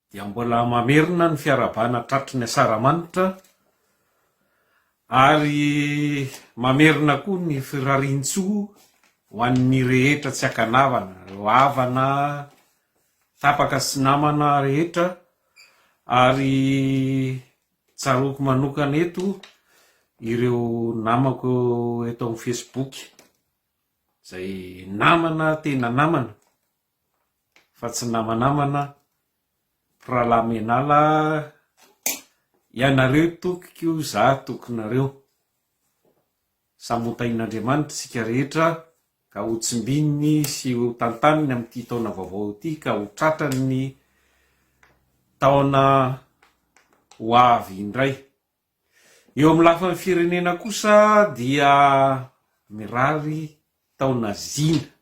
Dia mbola mamerina ny fiarahabana tratry ny asaramanitra ary mamerina koa ny firariantsoa ho an'ny rehetra tsy ankanavana, ireo havana, tapaka sy namana rehetra ary tsaroako manokana eto ireo namako eto amin'ny Facebook izay namana tena namana. fa tsy namanamana mpirahalahy menala ianareo tokiko za tokinareo samy ho tahin'Andriamanitra isika rehetra ka ho tsimbininy sy ho tantaniny amin'ity taona vaovao ity ka ho tratran'ny taona ho avy indray. Eo amin'ny lafiny firenena kosa dia mirary taona zina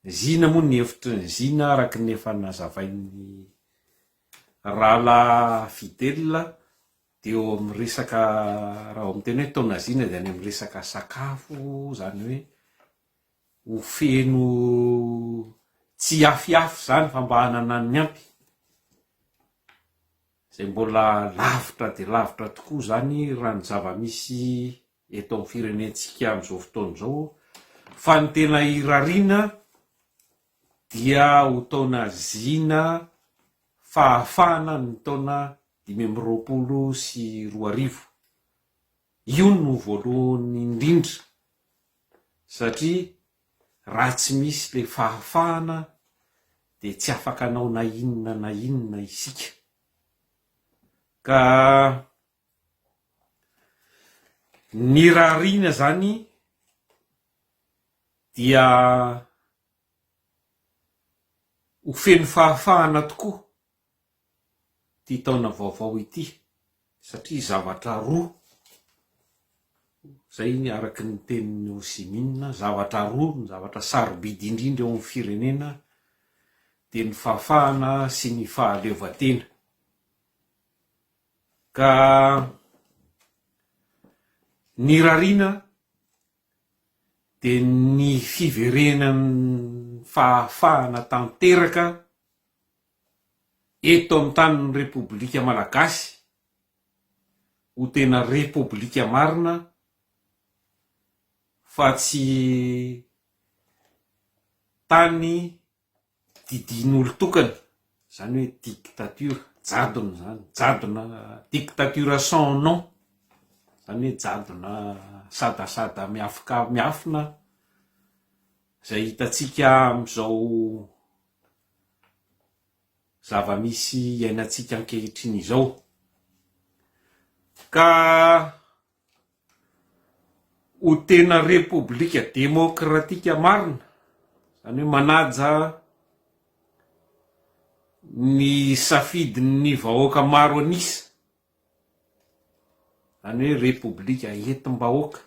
Zina moa ny hevitry ny zina araka ny efa nazavain'ny rahalahy Fidèle dia eo amin'ny resaka raha vao miteny hoe taona zina dia any amin'ny resaka sakafo izany hoe ho feno tsy hiafiafy izany fa mba hanana ny ampy izay mbola lavitra dia lavitra tokoa izany raha ny zava-misy eto amin'ny firenentsika amin'izao fotoana izao fa ny tena irariana dia ho taona zina fahafahana ny taona 2025. Io no voalohany indrindra satria raha tsy misy ilay fahafahana dia tsy afaka hanao na inona na inona isika. Ka Ny rariana zany dia ho feno fahafahana tokoa ity taona vaovao ity satria zavatra roa zay ny araky ny tenin'i Ho Chi Minh, zavatra roa ny zavatra sarobidy indrindra eo amin'ny firenena dia ny fahafahana sy ny fahaleovantena. Ka ny rariana dia ny fiverenan'ny fahafahana tanteraka eto amin'ny tanin'ny Repoblika Malagasy ho tena Repoblika marina fa tsy tany didian'olon-tokana, izany hoe dictature, jadona izany, jadona, dictature sans nom, izany hoe jadona sadasada miafika miafina izay hitantsika amin'izao zava-misy iainantsika ankehitriny izao. Ka ho tena repoblika demokratika marina, izany hoe manaja ny safidin'ny vahoaka maro an'isa, izany hoe repoblika entim-bahoaka,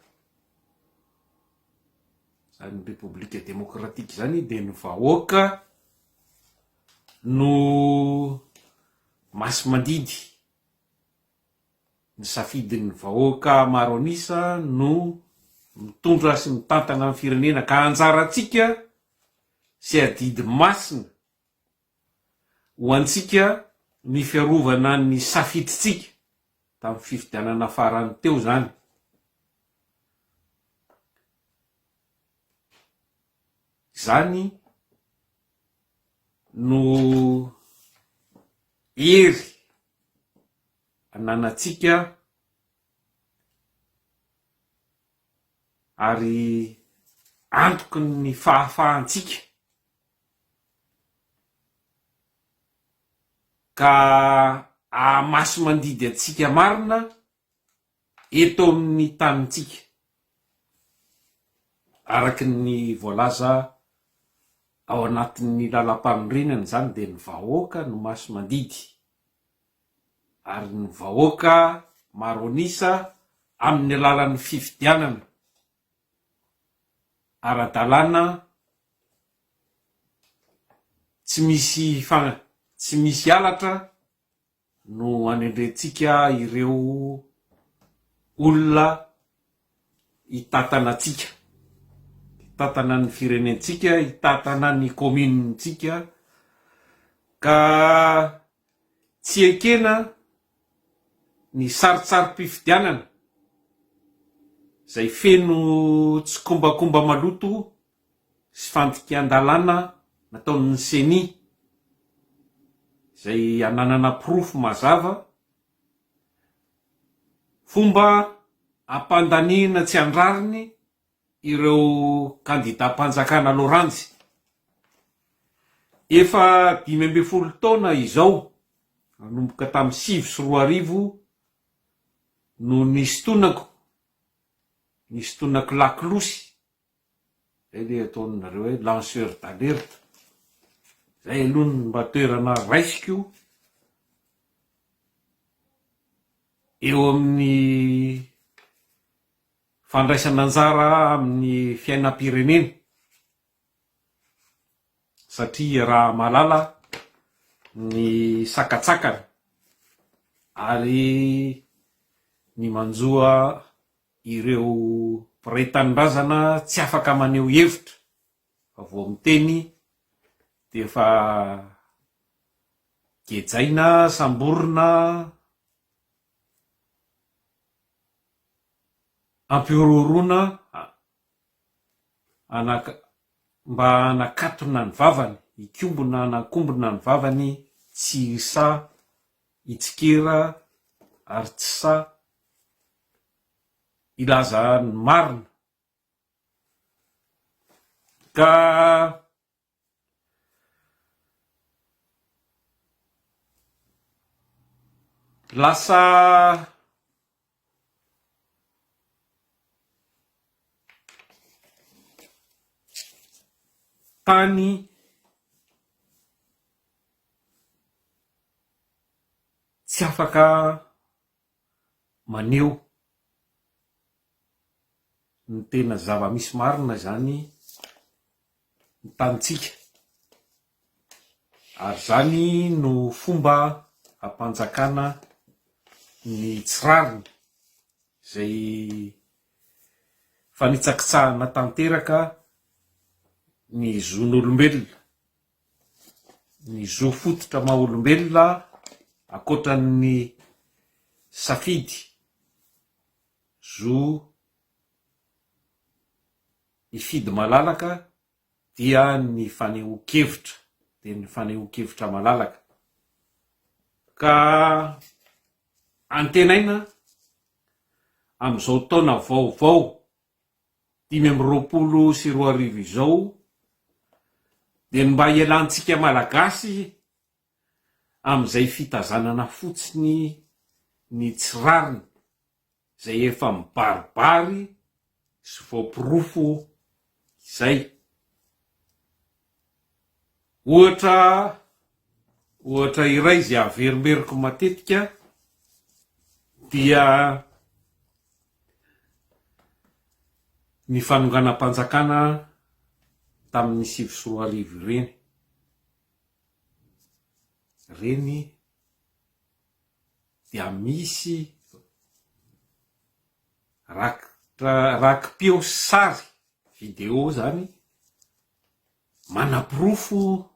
izany repoblika demokratika izany dia ny vahoaka no masi-mandidy. Ny safidin'ny vahoaka maro an'isa no mitondra sy mitantana ny firenena ka anjarantsika sy adidy masina ho antsika ny fiarovana ny safidintsika tamin'ny fifidianana farany teo izany. Izany no hery ananantsika ary antoky ny fahafahantsika ka ahamasi-mandidy antsika marina eto amin'ny tanintsika, araka ny voalaza ao anatin'ny lalampanorenana izany dia ny vahoaka no masi-mandidy. ary ny vahoaka maro an'isa amin'ny alalan'ny fifidianana ara-dalàna tsy misy tsy misy halatra no anendrentsika ireo olona hitantana antsika, hitantana ny firenentsika, hitantana ny commune-ntsika. Ka tsy ekena ny sarintsarim-pifidianana izay feno tsikombakomba maloto sy fandikan-dalàna nataon'ny Ceni izay ananana porofo mazava, fomba ampandaniana tsy an-drariny ireo kandidam-panjakana loranjy. Efa 15 taona izao, nanomboka tamin'ny 2009 no nisintonako, nisintonako lakolosy, izay ilay ataonareo hoe lanceur d'alerte, izay aloha no mba toerana raisiko eo amin'ny fandraisana anjara amin'ny fiainam-pirenena satria raha mahalala ny sakatsakany ary ny manjo ireo mpiray tanindrazana tsy afaka maneho hevitra fa vao miteny dia efa gejaina, samborina, Ampihorohoroana anaka mba hanakatona ny vavany, hikombona hanakombona ny vavany tsy sahy hitsikera ary tsy sahy hilaza ny marina. Ka Lasa tany tsy afaka maneho ny tena zava-misy marina izany ny tanintsika ary izany no fomba hampanjakana ny tsy rariny izay fanitsakitsahana tanteraka ny zon'olombelona, ny zo fototra maha olombelona ankoatran'ny safidy, zo hifidy malalaka dia ny fanehoan-kevitra, dia ny fanehoan-kevitra malalaka. Ka antenaina amin'izao taona vaovao 2025 izao dia ny mba hialantsika Malagasy amin'izay fitazanana fotsiny ny tsy rariny izay efa mibaribary sy voaporofo izay. Ohatra ohatra iray izay averimberiko matetika dia ny fanonganam-panjakana tamin'ny 2009 ireny. Ireny dia misy rakitra raki-peo sy sary, video zany, manaporofo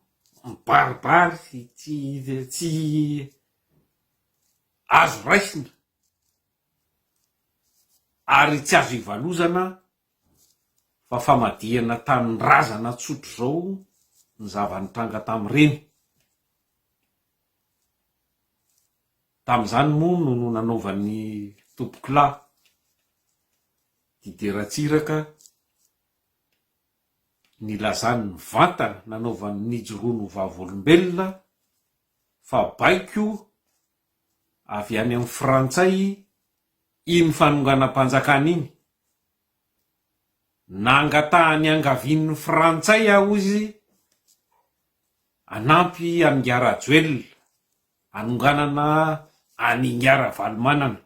mibaribary tsy tsy azo raisina ary tsy azo ivalozana fa famadihana tanindrazana tsotr'izao ny zava-nitranga tamin'ireny. Tamin'izany moa no no nanaovan'ny Tompokolahy Didier Ratsiraka nilazany mivantana, nanaovany nijoroany ho vavolombelona fa baiko avy any amin'ny Frantsay iny fanonganam-panjakana iny. Nangatahany angavian'ny Frantsay aho hozy hanampy an'Ingahy Rajoelina hanonganana an'Ingahy Ravalomanana.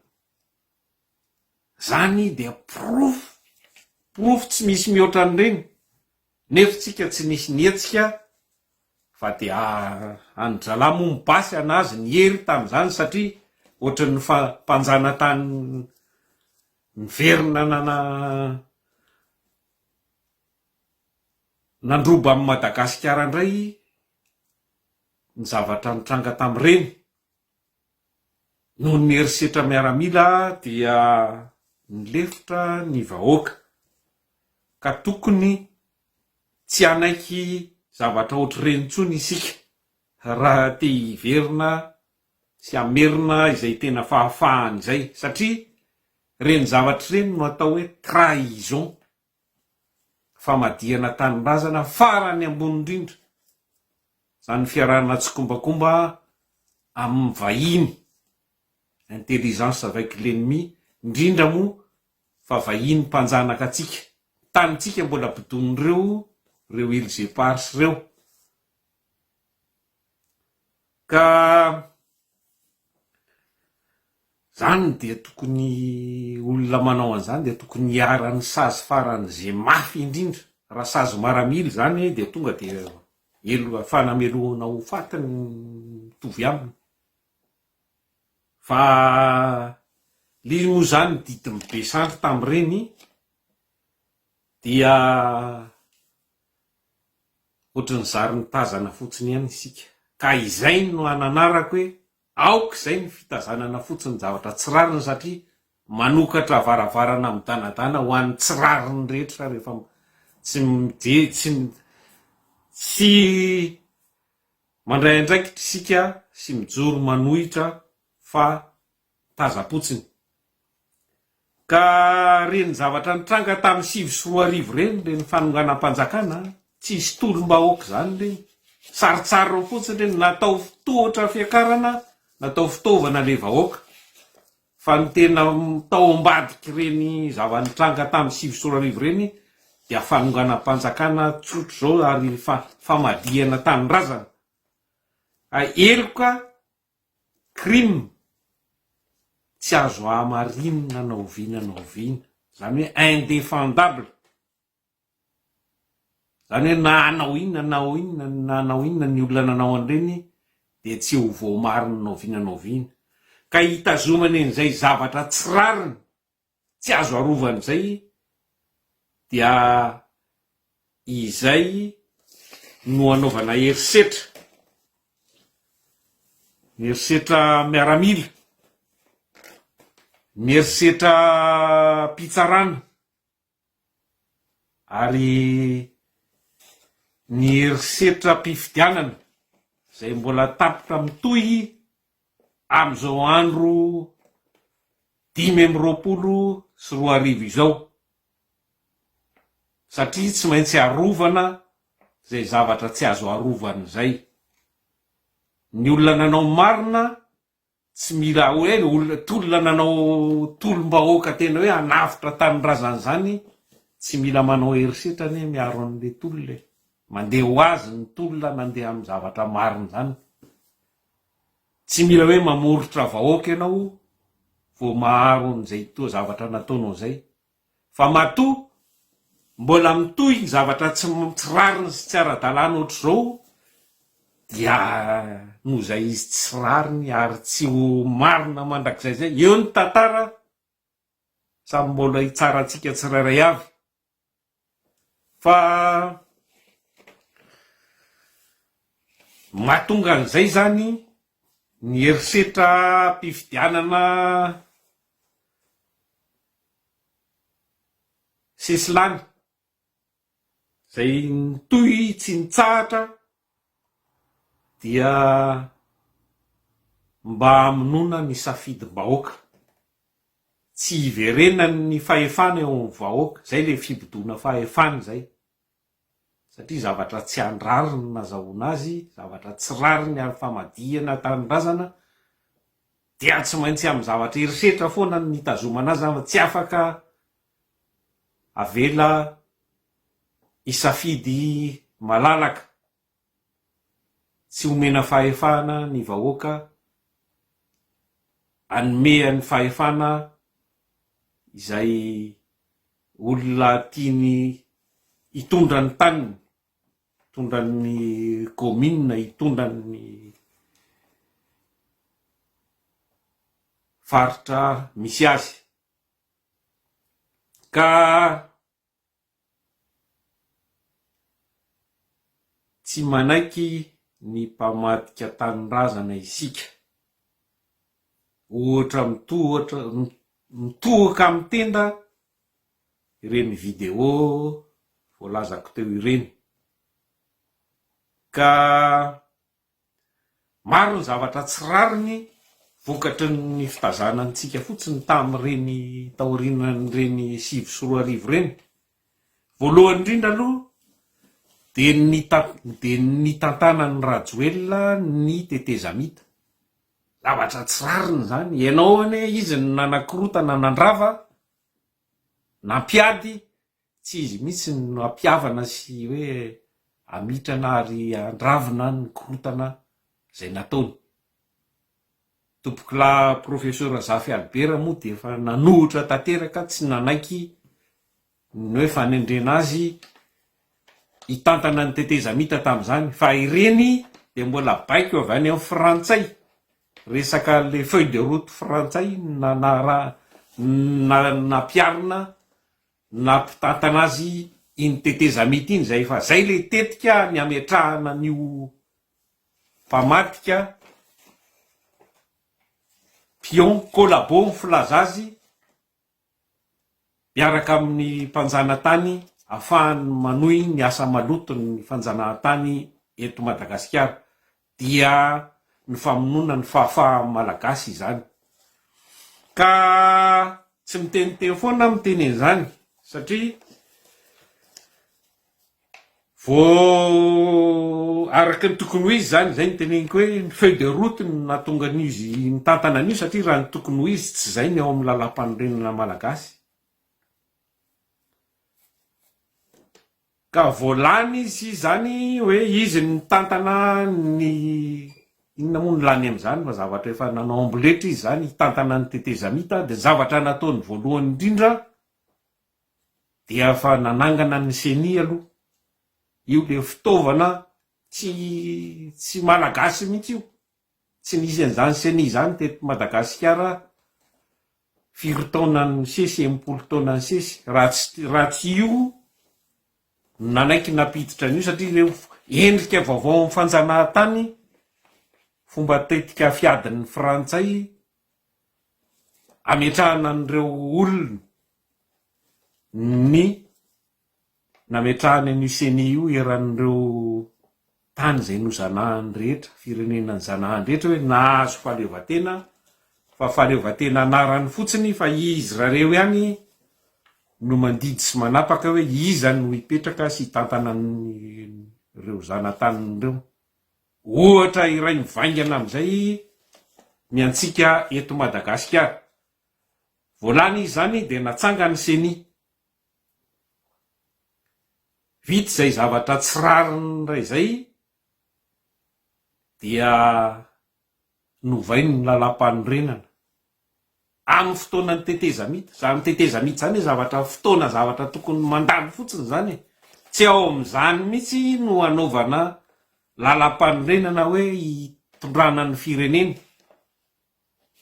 Zany dia porofo, porofo tsy misy mihoatra an'ireny, nefa tsika tsy nisy nihetsika fa dia an-dralahy moa mibasy an'azy ny hery tamin'izany satria ohatran'ny mpanjanatany niverina nana nandroba an'i Madagasikara indray. Ny zavatra nitranga tamin'ireny. Noho ny herisetra miaramila dia nilefitra ny vahoaka ka tokony tsy hanaiky zavatra ohatr'ireny intsony isika raha te hiverina sy hamerina izay tena fahafahana izay satria ireny zavatra ireny no atao hoe trahison, famadihana tanindrazana farany ambony indrindra, izany fiarahana tsikombakomba amin'ny vahiny, intelligence avec l'ennemi, indrindra moa fa vahiny mpanjanaka antsika, ny tanintsika mbola bodoin'ireo ireo îles éparses ireo. Ka zany dia tokony olona manao an'izany dia tokony hiharan'ny sazy faran'izay mafy indrindra, raha sazy maramila izany dia tonga dia helo fanamelohana ho faty ny mitovy aminy, fa le izy moa zany didin'ny be sandry tamin'ireny dia Ohatran'ny zary nitazana fotsiny ihany isika. Ka izay no ananarako hoe aoka izay ny fitazanana fotsiny zavatra tsy rariny satria manokatra varavarana midanadana ho an'ny tsy rariny rehetra rehefa tsy mijery tsy tsy mandray andraikitra isika sy mijoro manohitra fa tazam-potsiny. Ka ireny zavatra nitranga tamin'ny 2009 ireny, ireny fanonganam-panjakana, tsisy tolom-bahoaka izany ireny. Sarintsariny fotsiny ireny, natao tohatra fiakarana, natao fitaovana ilay vahoaka. Fa ny tena tao ambadik'ireny zava-nitranga tamin'ny 2009 ireny dia fanonganam-panjakana tsotr'izao ary famadihana tanindrazana. Heloka Crime tsy azo hamarinina na oviana na oviana, izany hoe indefendable, izany hoe na hanao inona na inona na hanao inona ny olona nanao an'ireny dia tsy ho voamarina na oviana na oviana, ka hitazomany an'izay zavatra tsy rariny tsy azo arovana izay dia izay no anaovana herisetra, ny herisetra miaramila, ny herisetram-pitsarana ary ny herisetram-pifidianana izay mbola tapitra mitohy amin'izao andro 2025 izao satria tsy maintsy arovana izay zavatra tsy azo arovana izay. Ny olona nanao marina tsy mila hoe olona tolona nanao tolom-bahoaka tena hoe hanavotra tanindrazana izany tsy mila manao herisetra anie miaro an'ilay tolona e. Mandeha ho azy ny tolona nandeha amin'ny zavatra marina izany. Tsy mila hoe mamoritra vahoaka ianao vao maharo an'izay toa zavatra nataonao izay. Fa matoa mbola mitohy ny zavatra tsy tsy rariny sy tsy ara-dalàna ohatr'izao dia noho izay izy tsy rariny ary tsy ho marina mandrakizay izay. Eo ny tantara, samy mbola hitsara antsika tsirairay avy. Fa mahatonga an'izay izany ny herisetram-pifidianana sesilany izay nitohy tsy nitsahatra dia mba hamonoana ny safidim-bahoaka. Tsy hiverenan'ny fahefana eo amin'ny vahoaka, izay ilay fibodoana fahefana izay, satria zavatra tsy an-drariny no nazahoana azy, zavatra tsy rariny ary famadihana tanindrazana, dia tsy maintsy amin'ny zavatra herisetra foana no nitazomana azy fa tsy afaka avela hisafidy malalaka. Tsy omena fahefana ny vahoaka hanome ny fahefana izay olona tiany hitondra ny taniny, hitondra ny kaominina, hitondra ny faritra misy azy. Ka Tsy manaiky ny mpamadika tanindrazana isika. Ohatra mitohatra mitohoka amin'ny tenda ireny vidéo voalazako teo ireny. Ka maro ny zavatra tsy rariny vokatry ny fitazana antsika fotsiny tamin'ireny taorianan'ireny 2009 ireny. Voalohany indrindra aloha dia ny dia ny nitantanan'i Rajoelina ny tetezamita. Zavatra tsy rariny izany. Ianao anie izy no nanakorotana nandrava, nampiady, tsy izy mihitsy no hampihavana sy hoe hamitrana ary handravina ny korotana izay nataony. Tompokolahy Professeur Zafy Albert moa dia efa nanohitra tanteraka tsy nanaiky ny hoe fanendrena azy hitantana ny tetezamita tamin'izany fa ireny dia mbola baiko avy any amin'ny frantsay, resaka le feuille de route frantsay nanara nampiharina nampitantana azy iny tetezamita iny izay efa zay le tetika ny hametrahana an'io mpamadika pion collabo ny filaza azy miaraka amin'ny mpanjanatany afahany manohy ny asa maloton'ny fanjanahantany eto Madagasikara dia ny famonoana ny fahafahan'ny Malagasy izany. Ka tsy miteniteny foana aho miteny an'izany satria Vao araka ny tokony ho izy izany, izay no teneniko hoe ny feuille de route no nahatonga an'izy nitantana an'io satria raha ny tokony ho izy tsy izay ny ao amin'ny lalàmpanorenana malagasy. Ka vao lany izy izany hoe izy no nitantana ny inona moa no lany amin'izany fa zavatra efa nanao amboletra izy izany hitantana ny tetezamita dia ny zavatra nataony voalohany indrindra dia efa nanangana ny ceni aloha, io le fitaovana tsy tsy malagasy mihitsy io, tsy nisy an'izany ceni izany teto Madagasikara firy taona nisesy, 60 taona nisesy, raha tsy raha tsy io no nanaiky nampiditra an'io satria ireo endrika vaovao amin'ny fanjanahantany, fomba tetika fiadin'ny frantsay ametrahana an'ireo olona ny nametrahany an'io ceni io eran'ireo tany izay nozanahany rehetra, firenena nozanahany rehetra hoe nahazo fahaleovantena fa fahaleovantena anarany fotsiny fa izy rareo ihany no mandidy sy manapaka hoe iza no hipetraka sy hitantana an'ireo zanataniny ireo. Ohatra iray mivaingana amin'izay ny antsika eto Madagasikara. Vao lany izy izany dia natsangany ceni. Vita izay zavatra tsy rariny indray izay dia novainy ny lalàmpanorenana. Amin'ny fotoanan'ny tetezamita. Izany tetezamita izany e zavatra fotoana zavatra tokony mandalo fotsiny izany e. Tsy ao amin'izany mihitsy no hanaovana lalàmpanorenana hoe hitondrana ny firenena.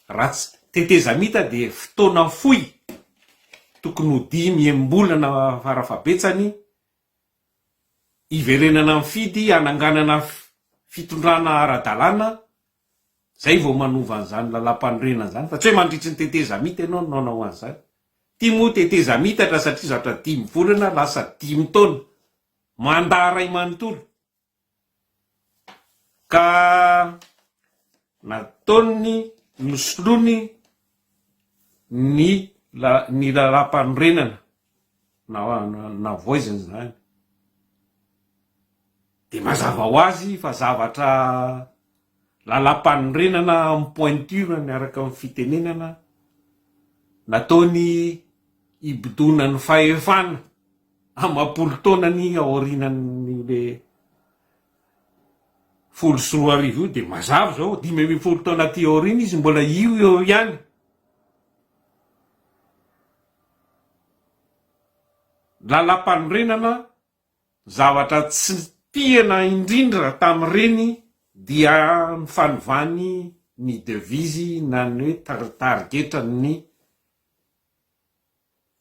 Raha tsy tetezamita dia fotoana fohy, tokony ho dimy enim-bolana farafahabetsany, hiverenana mifidy hananganana fitondrana ara-dalàna, zay vao manova an'izany lalàmpanorenana izany fa tsy hoe mandritry ny tetezamita ianao no nanao an'izany. Ity moa tetezamitatra satria zatra dimy volana lasa dimy taona, mandat ray manontolo. Ka nataony nosoloiny ny ny lalàmpanorenana na navoiziny izany. Dia mazava ho azy fa zavatra lalàmpanorenana amin'ny pointure miaraka amin'ny fitenenana nataony hibodoana ny fahefana amam-polo taonany aorianan'io le 2010 io dia mazava izao, 15 taona aty aoriana izy mbola io eo ihany. Lalàmpanorenana zavatra tsy tiana indrindra tamin'ireny dia ny fanovany ny devise na ny hoe tarigetran'ny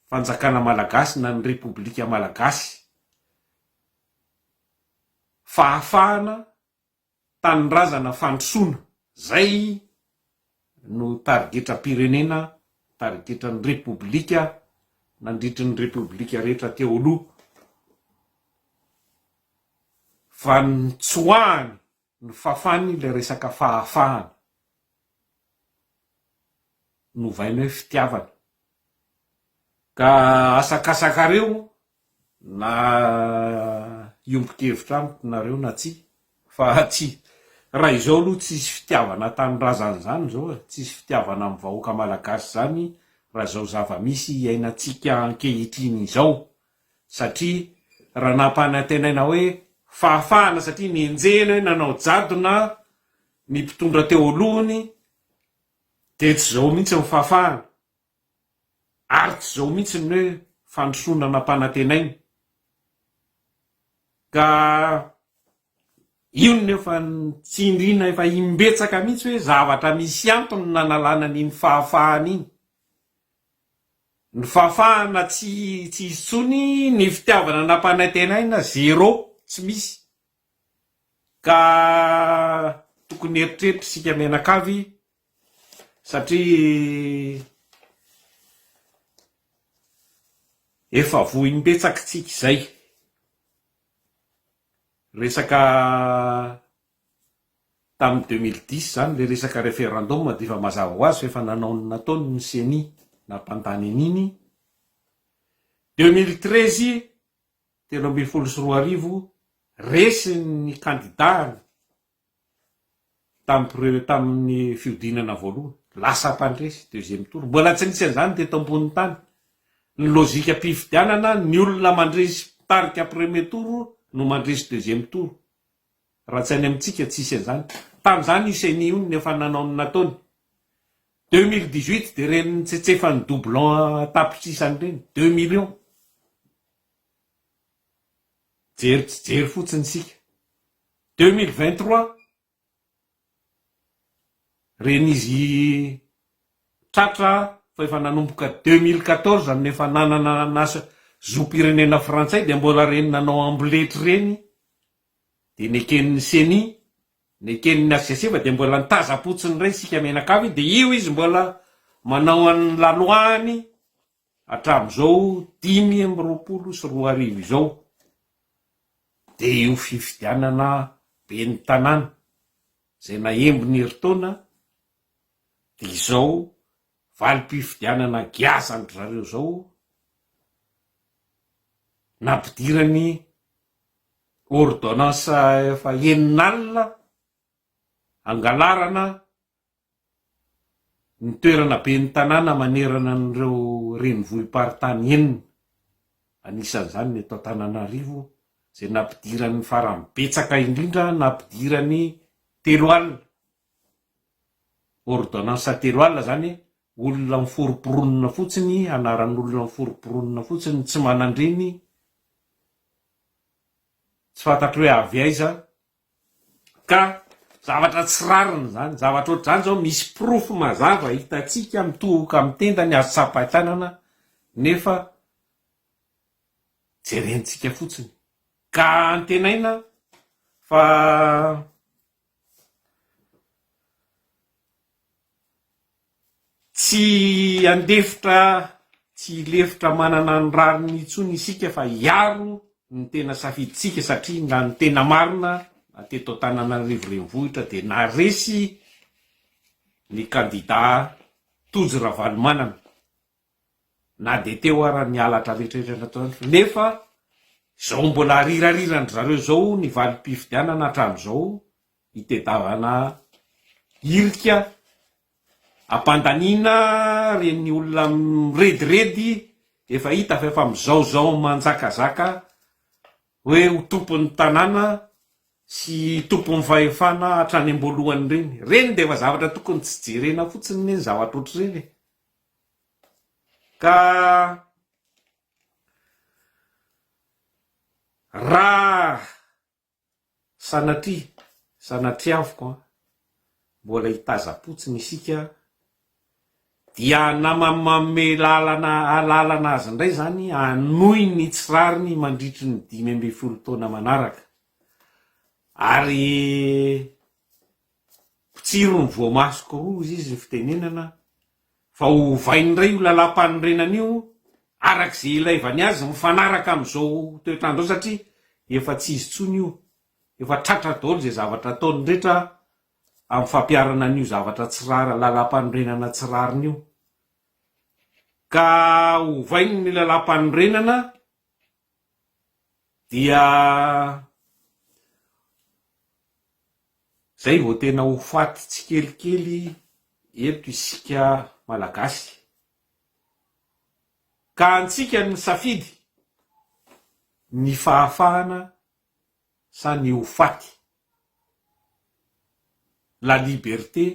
fanjakana malagasy na ny repoblika malagasy. Fahafahana. Tanindrazana fandrosoana, zay no tarigetram-pirenena, tarigetran'ny Repoblika nandritry ny Repoblika rehetra teo aloha. Fa nitsoahany, nofafany ilay resaka fahafahana. Novainy hoe fitiavana. Ka asakasakareo na hiombon-kevitra amiko nareo na tsia fa tsy raha izao aloha tsisy fitiavana tanindrazana izany izao e, tsisy fitiavana amin'ny vahoaka malagasy izany raha izao zava-misy iainantsika ankehitriny izao satria raha nampanantenaina hoe fahafahana satria nenjehina hoe nanao jadona ny mpitondra teo alohany dia tsy izao mihitsy ny fahafahana. Ary tsy izao mihitsy ny hoe fandrosoana nampanantenainy. Ka io no efa nitsindriana efa imbetsaka mihitsy hoe zavatra misy antony nanalana an'iny fahafahana iny. Ny fahafahana tsy tsy hisy intsony, ny fitiavana nampanantenaina zéro, tsy misy. Ka tokony hieritreritra isika mianakavy satria efa voa imbetsaka tsika izay. Resaka tamin'ny 2010 izany ilay resaka référendum dia efa mazava ho azy fa efa nanao ny nataony ny ceni nampandany an'iny. 2013, 2013, resy ny kandidà-ny tamin'ny tamin'ny fihodinana voalohany, lasa mpandresy, deuxième tour. Mbola tsy nisy an'izany teto ambonin'ny tany. Ny lozikam-pifidianana, ny olona mandresy mpitarika premier tour no mandresy deuxième tour. Raha tsy any amintsika tsisy an'izany. Tamin'izany io ceni io no efa nanao ny nataony. 2018 dia ireny nitsetsefan'ny doublon an-tapitrisany ireny, deux millions. Jery tsy jery fotsiny isika. 2023, reny izy tratra fa efa nanomboka 2014 no efa nanana nasa zom-pirenena frantsay dia mbola reny nanao amboletra ireny dia neken'ny ceni, neken'ny HCC fa dia mbola nitazam-potsiny indray isika mianakavy dia io izy mbola manao an'ny la loi-ny hatramin'izao 2025 izao dia io fifidianana ben'ny tanàna izay nahembony herintaona dia izao valim-pifidianana giazan-dry zareo izao nampidirany ordonnance efa enin'alina hangalarana ny toerana ben'ny tanàna manerana an'ireo renivohi-paritany enina, anisan'izany ny eto Antananarivo izay nampidirany farany betsaka indrindra nampidirany 30 ordonnance 30 izany olona miforomporonina fotsiny, anaran'olona miforomporonina fotsiny tsy manan-dreny, tsy fantatro hoe avy aiza. Ka zavatra tsy rariny izany, zavatra ohatr'izany izao misy porofo mazava hitantsika mitohoka amin'ny tendany azo tsapain-tanana nefa jerentsika fotsiny. Ka antenaina fa Tsy handefitra, tsy hilefitra manana ny rariny intsony isika fa hiaro ny tena safidintsika satria na ny tena marina na teto Antananarivo renivohitra dia naharesy ny kandida Tojo Ravalomanana. na dia teo ara ny halatra rehetra rehetra nataony nefa izao mbola arirariran-dry zareo izao ny valim-pifidianana hatramin'izao hitedavana hirika ampandaniana reny olona mirediredy efa hita fa efa mizaozao manjakazaka hoe ho tompon'ny tanàna sy tompon'ny fahefana hatrany am-boalohany ireny. Ireny dia efa zavatra tokony tsy jerena fotsiny anie ny zavatra ohatr'ireny e. Ka raha sanatria, sanatriaviko an, mbola hitazam-potsiny isika dia manome lalana alalana azy indray izany hanohy ny tsy rariny mandritry ny 15 taona manaraka. Ary. Potsiro ny voamasoko roa hozy izy ny fitenenana fa ho ovainy indray io lalàmpanorenana io araka izay ilaivany azy mifanaraka amin'izao toetr'andro izao satria efa tsy izy intsony io, efa tratra daholo izay zavatra ataony rehetra amin'ny fampiharana an'io zavatra tsy rariny, lalàmpanorenana tsy rariny io. Ka ovainy ny lalàmpanorenana dia zay vao tena ho faty tsikelikely eto isika Malagasy. Ka antsika ny misafidy ny fahafahana sa ny ho faty. La liberté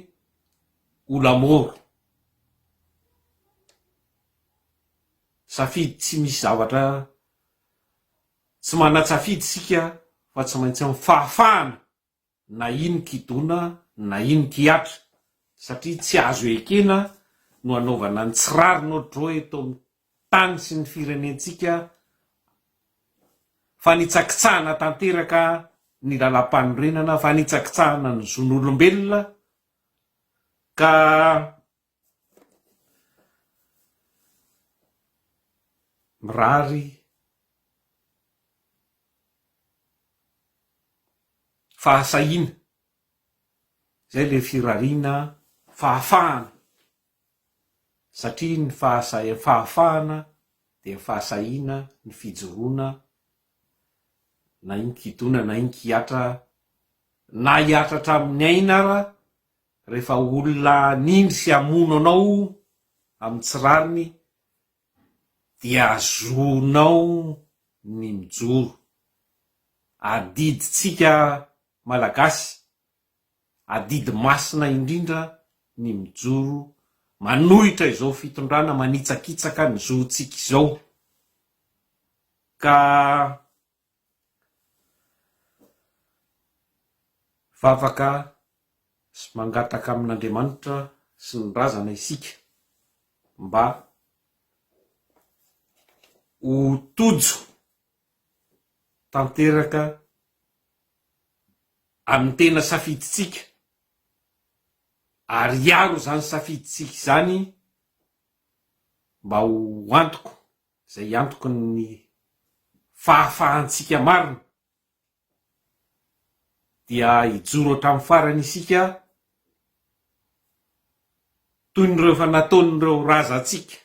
ou la mort. Safidy tsy misy zavatra tsy manan-tsafidy isika fa tsy maintsy amin'ny fahafahana na ino kidona na ino kihatra satria tsy azo ekena no anaovana ny tsy rariny ohatr'izao eto amin'ny tany sy ny firenentsika fanitsakitsahana tanteraka ny lalampanorenana, fanitsakitsahana ny zon'olombelona ka mirary fahasahiana, izay ilay firariana fahafahana satria ny fahafahana dia fahasahiana ny fijoroana na inkidona na inkihatra na hihatra hatramin'ny aina ara rehefa olona hanindry sy hamono anao amin'ny tsy rariny dia zonao ny mijoro. Adidintsika Malagasy, adidy masina indrindra ny mijoro manohitra izao fitondrana manitsakitsaka ny zontsika izao. Ka Vavaka sy mangataka amin'Andriamanitra sy ny razana isika mba ho tojo tanteraka amin'ny tena safidintsika ary hiaro izany safidintsika izany mba ho antoko izay antoky ny fahafahantsika marina dia hijoro hatramin'ny farany isika toy ny ireo efa nataon'ireo razantsika,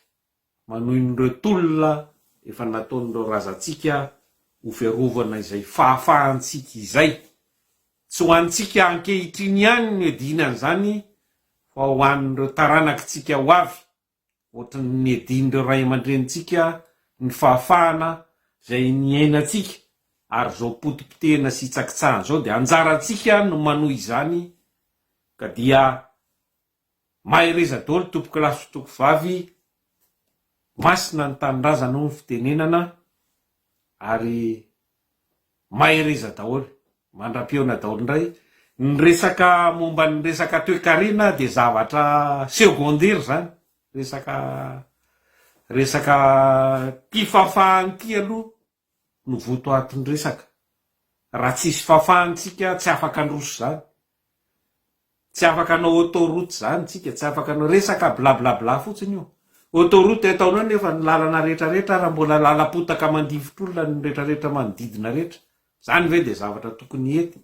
manohy ireo tolona efa nataon'ireo razantsika ho fiarovana izay fahafahantsika izay. Tsy ho antsika ankehitriny ihany no iadiana an'izany fa ho an'ireo taranakitsika ho avy Ohatran'ny niadian'ireo ray aman-drenintsika ny fahafahana izay niainantsika ary izao potipotehina sy hitsakitsahana izao dia anjarantsika no manohy izany ka dia mahereza daholo tompokolahy sy tompokovavy, masina ny tanindrazana hoy ny fitenenana ary Mahereza daholo. Mandra-pihaona daholo indray. Ny resaka momba ny resaka toekarena dia zavatra secondaire izany. Resaka resaka ity fahafahana ity aloha no votoatin'ny resaka. Raha tsisy fahafahana tsika tsy afaka handroso izany. Tsy afaka hanao autoroute zany tsika, tsy afaka hanao, resaka blablabla fotsiny io. Autoroute ataonao nefa ny lalana rehetra rehetra ara mbola lalam-potaka mandifotr'olona ny rehetra rehetra manodidina rehetra. Zany ve dia zavatra tokony hety?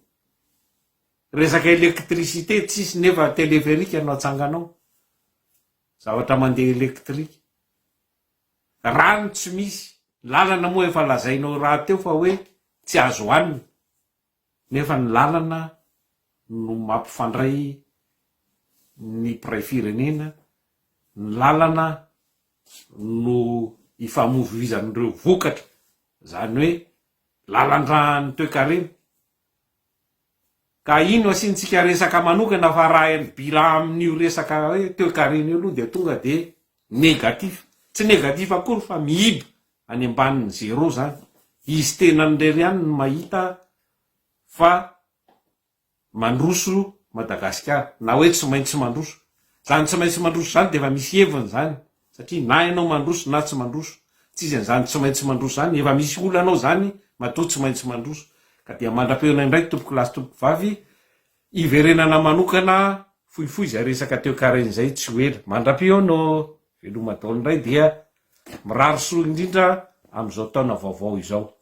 Resaka électricité tsisy nefa téléphérique no atsanganao. Zavatra mandeha électrique. Rano tsy misy, lalana moa efa lazainao rahateo fa hoe tsy azo hanina. Nefa ny lalana no mampifandray ny mpiray firenena, ny lalana no ifamoivoizan'ireo vokatra, izany hoe lalan-dran'ny toekarena. Ka ino asiantsika resaka manokana fa raha ny bilan amin'io resaka hoe toekarena io aloha dia tonga dia négatif. Tsy négatif akory fa mihiba any ambanin'ny zéro zany. Izy tenany irery ihany no mahita fa mandroso Madagasikara na hoe tsy maintsy mandroso. Zany tsy maintsy mandroso zany dia efa misy heviny zany satria na ianao mandroso na tsy mandroso. Tsisy an'izany tsy maintsy mandroso zany, efa misy olana ao zany matoa tsy maintsy mandroso. Ka dia mandra-peona indray tompoko lahy sy tompoko vavy, hiverenana manokana. Fohifohy izay resaka toekarena izay tsy ho ela. Mandra-pihaona ô! Veloma daholo indray dia mirary soa indrindra amin'izao taona vaovao izao.